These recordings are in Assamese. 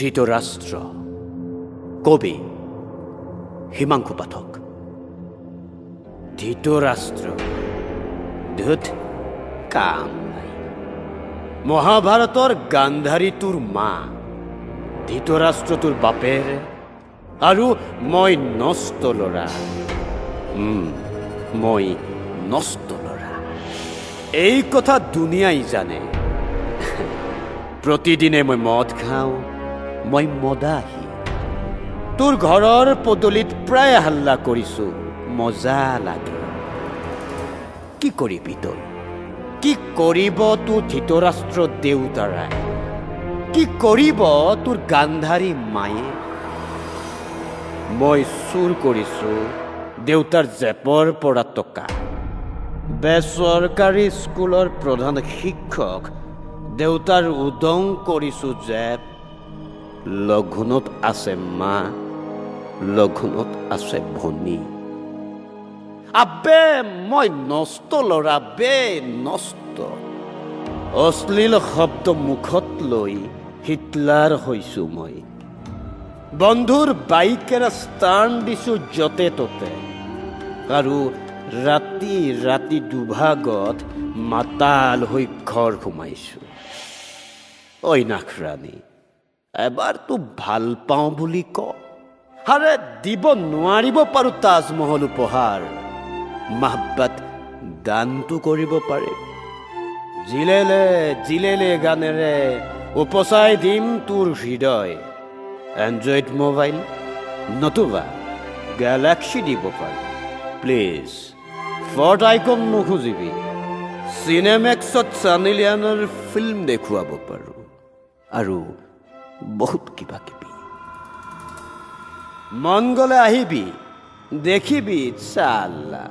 ধৃতৰাষ্ট্ৰ। কবি হিমাংশু পাঠক। ধৃতৰাষ্ট্ৰ, ধুত, কাম নাই। মহাভাৰতৰ গান্ধাৰী তোৰ মা, ধৃতৰাষ্ট্ৰ তোৰ বাপেৰ আৰু মই নষ্ট ল'ৰা। মই নষ্ট ল'ৰা, এই কথা দুনিয়াই জানে। প্ৰতিদিনে মই মদ খাওঁ, মই মদাহী। তোৰ ঘৰৰ পদূলিত প্ৰায় হাল্লা কৰিছো, মজা লাগে। কি কৰিবি তই? কি কৰিব তোৰ ধৃতৰাষ্ট্ৰ দেউতাৰাই? কি কৰিব তোৰ গান্ধাৰী মায়ে? মই চুৰ কৰিছো দেউতাৰ জেপৰ পৰা টকা। বেচৰকাৰী স্কুলৰ প্ৰধান শিক্ষক দেউতাৰ উদং কৰিছো জেপ। লঘোণত আছে মা, লঘোণত আছে ভনী। আবে, মই নষ্ট ল'ৰা বে, নষ্ট। অশ্লীল শব্দ মুখত লৈ হিটলাৰ হৈছো মই। বন্ধুৰ বাইকেৰে ষ্টাণ্ট দিছো য'তে ত'তে আৰু ৰাতি ৰাতি দুভাগত মাতাল হৈ ঘৰ সোমাইছো। ঐ নাখৰাণী, এবাৰতো ভাল পাওঁ বুলি ক। আৰে, দিব নোৱাৰিব পাৰোঁ তাজমহল উপহাৰ, মহব্বত দানটো কৰিব পাৰে। জিলেলে জিলেলে গানেৰে উপচাই দিম তোৰ হৃদয়। এণ্ড্ৰইড মোবাইল নতুবা গেলেক্সি দিব পাৰোঁ। প্লিজ, ফৰ্ড আইকন নুখুজিবি। চিনেমেক্সত ছানী লিয়নৰ ফিল্ম দেখুৱাব পাৰোঁ আৰু বহুত কিবা কিবি। মন গ'লে আহিবি, দেখিবি চাল্লা,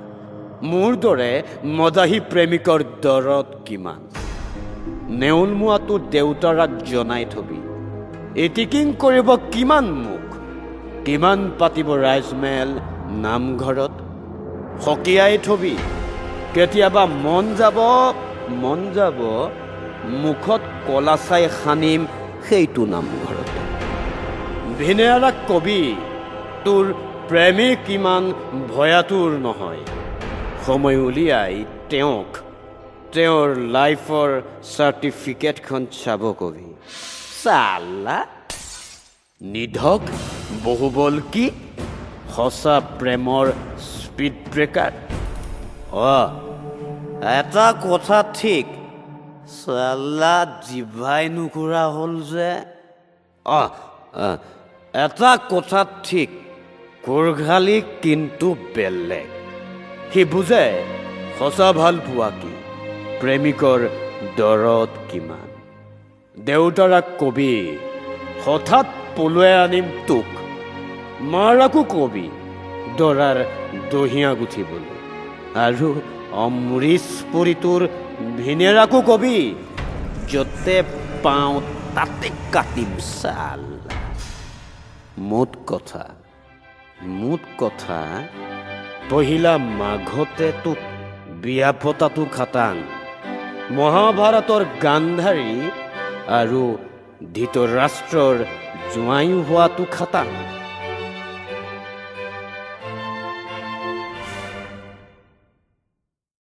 মোৰ দৰে মদাহী প্ৰেমিকৰ দৰদ কিমান। নেউলমুৱাটো দেউতাৰাক জনাই থবি। ইতিকিং কৰিব কিমান মোক, কিমান পাতিব ৰাইজমেল নামঘৰত। সকীয়াই থবি, কেতিয়াবা মন যাব, মন যাব, মুখত কলা ছাই সানিম সেইটো নামঘৰত। ভিনেৰাক কবি, তোৰ প্ৰেমিক ইমান ভয়াতুৰ নহয়। সময় উলিয়াই তেওঁক তেওঁৰ লাইফৰ চাৰ্টিফিকেটখন চাব কবি। চাল্লা নিধক বহুবল কি সঁচা প্ৰেমৰ স্পীড ব্ৰেকাৰ। অ, এটা কথা ঠিক, চাল্লা, জিভাই নুঘূৰা হ'ল যে। অ অ, এটা কথা ঠিক, কোৰঘালি কিন্তু বেলেগ। সি বুজে সঁচা ভাল পোৱা কি, প্ৰেমিকৰ দৰদ কিমান। দেউতাৰাক কবি, হঠাৎ পলুৱাই আনিম তোক। মাৰাকো কবি দৰাৰ দহিয়া গুঠিবলৈ। আৰু অমৰীশ পুৰীটোৰ ভিনেৰাকো কবি, য'তে পাওঁ তাতে কাটিম চাল। মুঠ কথা, মুঠ কথা, পহিলা মাঘতে তোক বিয়া পতাটো খাটাং। মহাভাৰতৰ গান্ধাৰী আৰু ধৃতৰাষ্ট্ৰৰ জোঁৱাই হোৱাটো খাটাং।